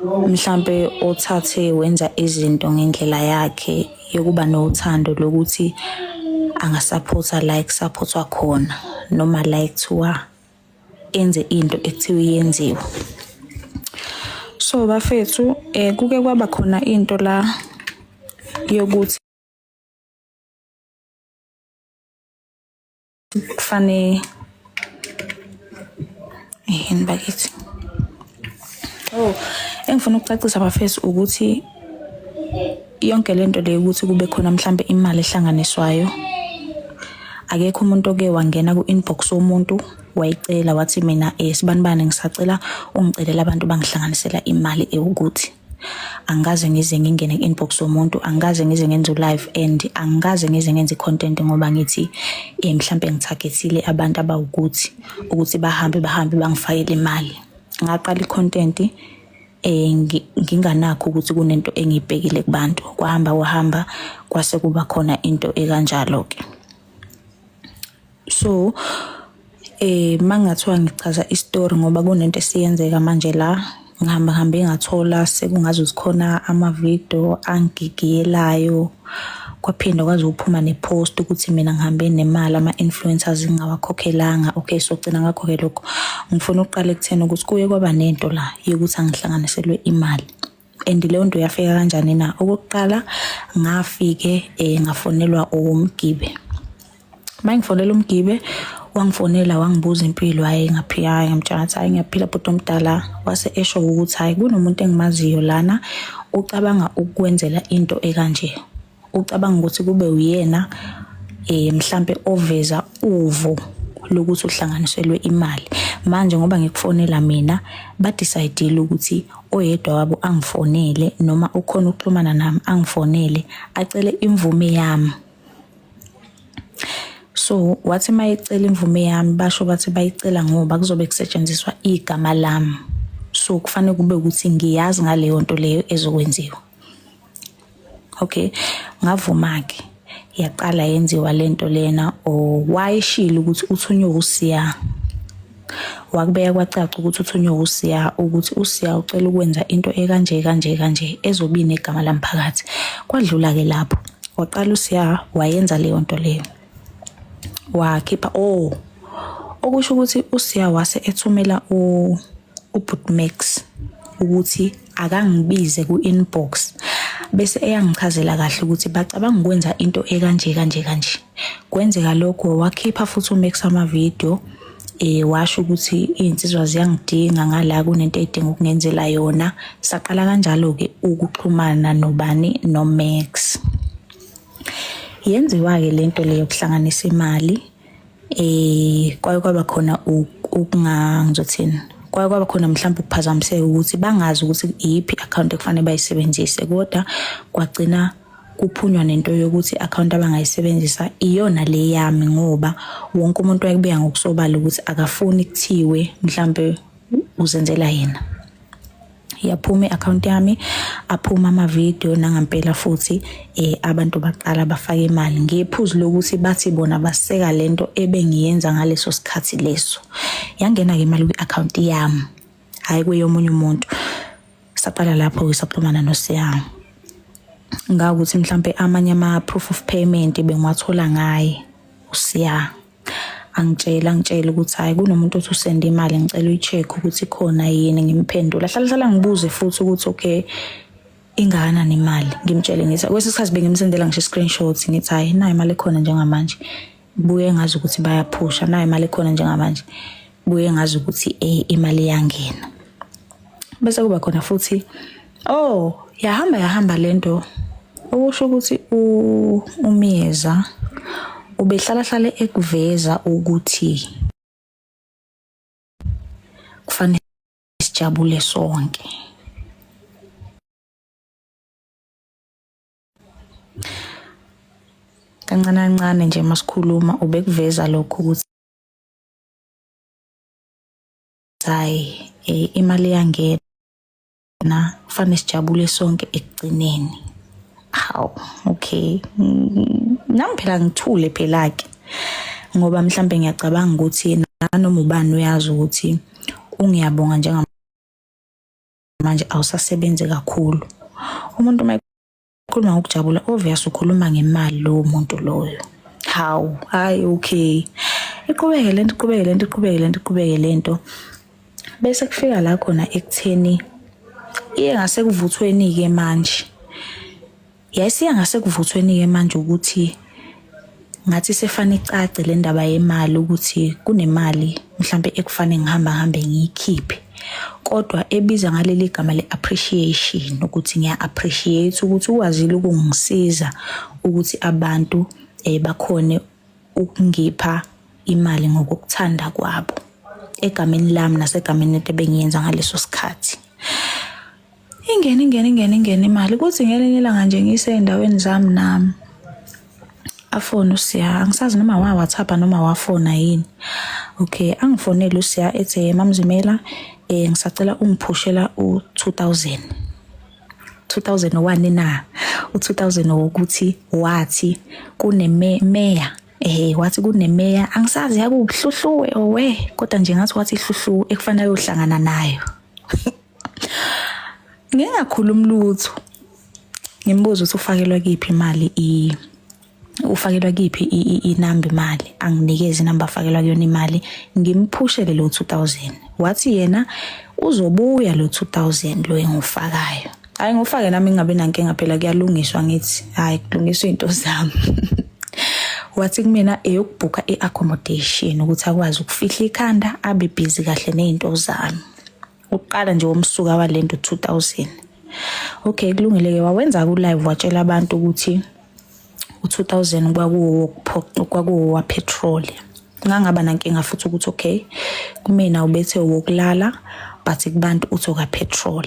Mhlampe othathe wenza izinto ngendlela yakhe yokuba nothando lokuthi angasaphotha la ekusaphothwa khona noma la ekuthiwa enze into ekuthiwa iyenziwa. So bafethu kuke kwaba khona into la yokuthi Kufane yini bakithi? Oh, engifuna ukucacisa bafethu ukuthi yonke lento le ukuthi kube khona mhlambe imali ehlanganiswayo akekho umuntu oke wangena ku-inbox womuntu wayicela wathi mina eh sibanibani ngisacela ungicelela abantu bangihlanganisela imali ewukuthi angikaze ngize ngingene ku-inbox womuntu angikaze ngize ngenze u-live and angikaze ngize ngenze i-content ngoba ngithi um mhlampe ngithagethile abantu abawukuthi ukuthi bahambe bahambe bangifakele imali ngaqala i-content eh nginganakho ukuthi kunento engiyibhekile kubantu kwahamba kwahamba kwase kuba khona into ekanjalo ke So eh mangathiwa ngichaza istory ngoba kunento esiyenzeka manje la ngihamba ngihambe ngathola sekungaze zikhona ama-video angigigiyelayo kwaphinda kwaze ukuphuma ne-post ukuthi mina ngihambe nemali ama-influencers ngingawakhokhelanga okay so gcina ngakho-ke lokho ngifuna ukuqala ekutheni ukuthi kuye kwaba nento la yokuthi angihlanganiselwe imali and leyo nto yafika kanjani na okokuqala ngafike eh ngafonelwa umgibe mangifonela umgibe wangifonela wangibuza impilo hayi ngaphila hayi ngamtshela ngathi hayi ngiyaphila bhuti omdala wase esho ukuthi hayi kunomuntu engimaziyo lana ucabanga ukukwenzela into ekanje ucabanga ukuthi kube uyena eh mhlambe oveza uvo lokuthi uhlanganiselwe imali manje ngoba ngikufonela mina ba decide ukuthi oyedwa wabo angifonele noma ukhona ukuxhumana nami angifonele acele imvume yami so wathi mayecela imvume yami basho bathi bayicela ngoba kuzobe kusetshenziswa igama lami so kufanele kube ukuthi ngiyazi ngaleyo nto leyo ezokwenziwa Okay, ngavuma-ke yaqala yenziwa lento lena or wayeshilo ukuthi uthunywe uSiya wakubeka kwacaca ukuthi uthunywe uSiya ukuthi uSiya ucela ukwenza into ekanje kanje kanje ezobe inegama lamphakathi kwadlula-ke lapho waqala uSiya wayenza leyo nto leyo wakhipha oh okusho ukuthi uSiya wase ethumela u ubhuti Max ukuthi akangibize ku-inbox bese eyangichazela kahle ukuthi bacabanga ukwenza into ekanje kanje kanje kwenzeka lokho wakhipha futhi uMax ama-video eh washo ukuthi izinsizwa ziyangidinga ngala kunento edinga ukungenzela yona saqala kanjalo ke ukuxhumana nobani noMax yenziwa ke lento leyo kuhlanganisa imali eh kwaye kwaba khona ukunga ngizothini kwaye kwaba khona mhlawumbe ukuphazamiseka ukuthi bangazi ukuthi iyiphi i-account ekufanele bayisebenzise kodwa kwagcina kuphunywa nento yokuthi i-account abangayisebenzisa iyona le yami ngoba wonke umuntu wayekubeka ngokusobala ukuthi akafuni kuthiwe mhlawumbe uzenzela yena yaphuma i-account yami aphuma ama-video nangampela futhi eh abantu baqala bafaka imali ngephuzu lokuthi bathi bona baseka lento ebengiyenza ngaleso sikhathi leso yangena-ke imali kwi-account yami hhayi kweyomunye umuntu saqala lapho-ke saxhumana noSiyang ngakuthi mhlampe amanye ama-proof of payment bengiwathola ngaye uSiyang angitshela angitshela ukuthi hayi kunomuntu othi usende imali ngicela uyi-check ukuthi ikhona yini ngimphendula hlala hlala ngibuze futhi ukuthi okay ingakanani imali ngimtshele ngithi kwesinye isikhathi bengimsendela ngisho i-screenshot ngithi hayi nayo imali ekhona njengamanje buye ngazi ukuthi bayaphusha nayo imali ekhona njengamanje buye ngazi ukuthi eh imali iyangena bese kuba khona futhi oh yahamba yahamba lento okusho ukuthi uMyeza ubehlala hlale ekuveza ukuthi kufanele sijabule sonke kancane kancane nje masikhuluma ubekuveza lokho ukuthi hayi eh, imali iyangena kufanele sijabule sonke ekugcineni hawu okay nami phela ngithule phela ke ngoba mhlambe ngiyacabanga ukuthi nanoma ubani uyazi ukuthi ungiyabonga njenga manje awusasebenzi kakhulu. Umuntu uma ekhuluma ngokujabula obvious ukhuluma ngemali lowo muntu loyo. Hawu, hayi okay. Iqhubeke lento, iqhubeke lento, iqhubeke lento, iqhubeke lento. Bese kufika la khona ekutheni iye ngasekuvuthweni-ke manje. Yayisiya ngasekuvuthweni-ke manje ukuthi ngathi sefane icace le ndaba yemali ukuthi kunemali mhlampe ekufanele ngihamba ngihambe ngiyikhiphe kodwa ebiza ngaleli gama le-appreciation ukuthi ngiya-appreciate ukuthi ukwazile ukungisiza ukuthi abantu um bakhone ukungipha imali ngokukuthanda kwabo egameni lami nasegameni lento ebengiyenza ngaleso sikhathi. Ingene ingene ingene ingene imali kuthi ngelinye ilanga nje ngisey'ndaweni zami nami afone uSiya angisazi noma wa-WhatsApp noma wafona yini. Okay, angifonele uSiya ethi MaMzimela ngisacela ungiphushela u-2000. 2001 na u-2000 wokuthi wathi kunemeya wathi kunemeya angisazi yakuhluhluwe owe kodwa nje ngathi wathi ihluhluwe ekufanele uyohlangana nayo. Ngingakhulumi lutho. Ngimbuza ukuthi ufakelwa kiphi imali i ufakelwa kiphi inamba imali anginikeze inamba afakelwa kuyona imali ngimphushele lo 2000 wathi yena uzobuya lo 2000 lo engufakayo hayi ngufake nami ngingabe nankinga phela kuyalungiswa ngithi hayi kulungiswa izinto zami wathi kumina eyokubhuka i-accommodation ukuthi akwazi ukufihla ikhanda abe busy kahle nezinto zami Uqala nje womsuka walento 2000. Okay kulungile ke wawenza ku live watshela abantu ukuthi u2000 kwakuwo kwakuwo wa petrol. Ngangaba nankinga futhi ukuthi okay kumina ubethe wokulala but kubantu uthi oka petrol.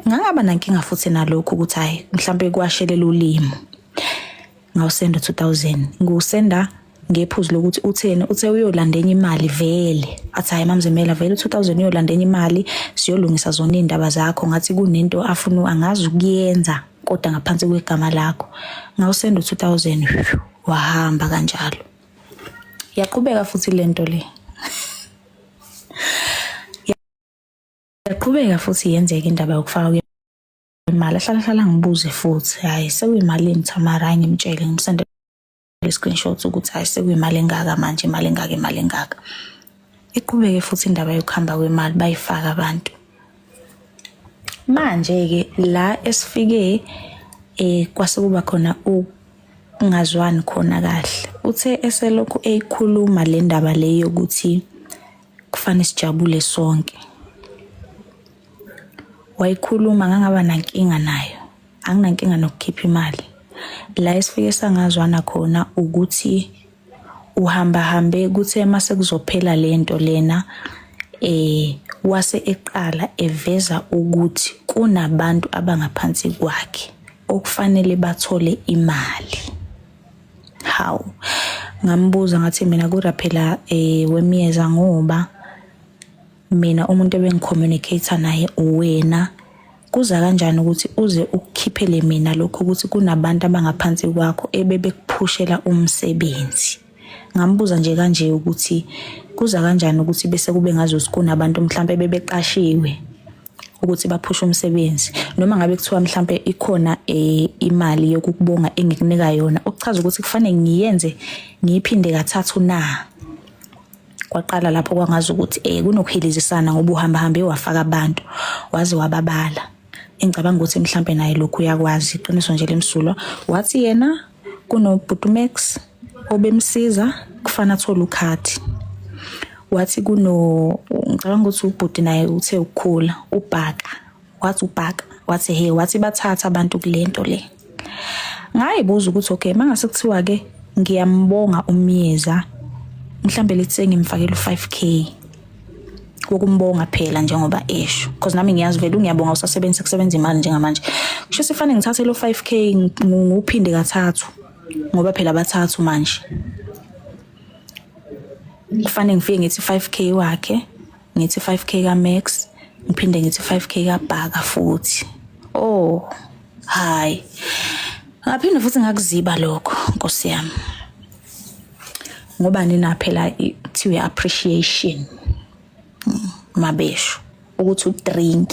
Ngangaba nankinga futhi nalokho ukuthi hayi mhlambe kwashelela ulimi. Ngawusenda 2000 ngiwusenda ngephuzu lokuthi utheni uthe uyolanda enye imali vele athi hayi mamzimela vele u2000 uyolanda enye imali siyolungisa zona izindaba zakho ngathi kunento afuna angazi ukuyenza kodwa ngaphansi kwegama lakho ngawusenda u2000 wahamba kanjalo yaqhubeka futhi lento le yaqhubeka futhi yenzeka indaba yokufaka imali ahlala hlala ngibuze futhi hayi sekuyimalini Thamara hayi ngimtshele ngimsendele screenshot ukuthi hayi sekuyimali engaka manje imali engaka imali engaka iqhubeke futhi indaba yokuhamba kwemali bayifaka abantu manje-ke la esifike eh kwase kuba khona ukungazwani khona kahle uthe eselokhu eyikhuluma le ndaba le yokuthi kufanele sijabule sonke Wayikhuluma ngangaba nankinga nayo. Anginankinga nokukhipha imali. La esifike sangazwana khona ukuthi uhamba hambe kuthe mase kuzophela lento lena eh wase eqala eveza ukuthi kunabantu abangaphansi kwakhe okufanele bathole imali. Hawu, ngambuza ngathi mina kodwa phela eh wemiyeza ngoba Mina umuntu ebengicommunicate naye uwena. Kuza kanjani ukuthi uze ukukhiphele mina lokho ukuthi kunabantu abangaphansi kwakho ebebekuphushela umsebenzi? Ngambuza nje kanje ukuthi kuza kanjani ukuthi bese kube ngazuthi kunabantu mhlampe bebeqashiwe ukuthi baphushe umsebenzi noma ngabe kuthiwa mhlampe ikhona eh, imali yokukubonga engikunika yona okuchaza ukuthi kufanele ngiyenze ngiyiphinde kathathu na Kwaqala lapho kwangazi ukuthi eh kunokuhilizisana ngoba uhamba hambe wafaka abantu waze wababala. Engicabanga ukuthi mhlampe naye lokhu uyakwazi iqiniso nje lemsulwa. Wathi yena kunobhuti Max obemsiza kufana athole ukhadi. Wathi kuno ngicabanga ukuthi ubhuti naye uthe ukukhula ubhaka wathi ubhaka wathi he wathi bathatha abantu kulento le ngayibuza ukuthi okay mangase kuthiwa ke ngiyambonga umyeza mhlambe lethi sengimfakela u5k wokumbonga phela njengoba esho because nami ngiyazi vele ungiyabonga usasebenzisa kusebenza imali njengamanje kusho sifanele ngithathe lo 5k ngiwuphinde kathathu ngoba phela bathathu manje kufanele ngifike ngithi 5k wakhe ngithi 5k ka Max ngiphinde ngithi 5k ka Bhaka futhi oh hayi ngaphinde futhi ngakuziba lokho nkosi yami ngoba nina phela kuthiwe appreciation mabesho. Ukuthi udrink.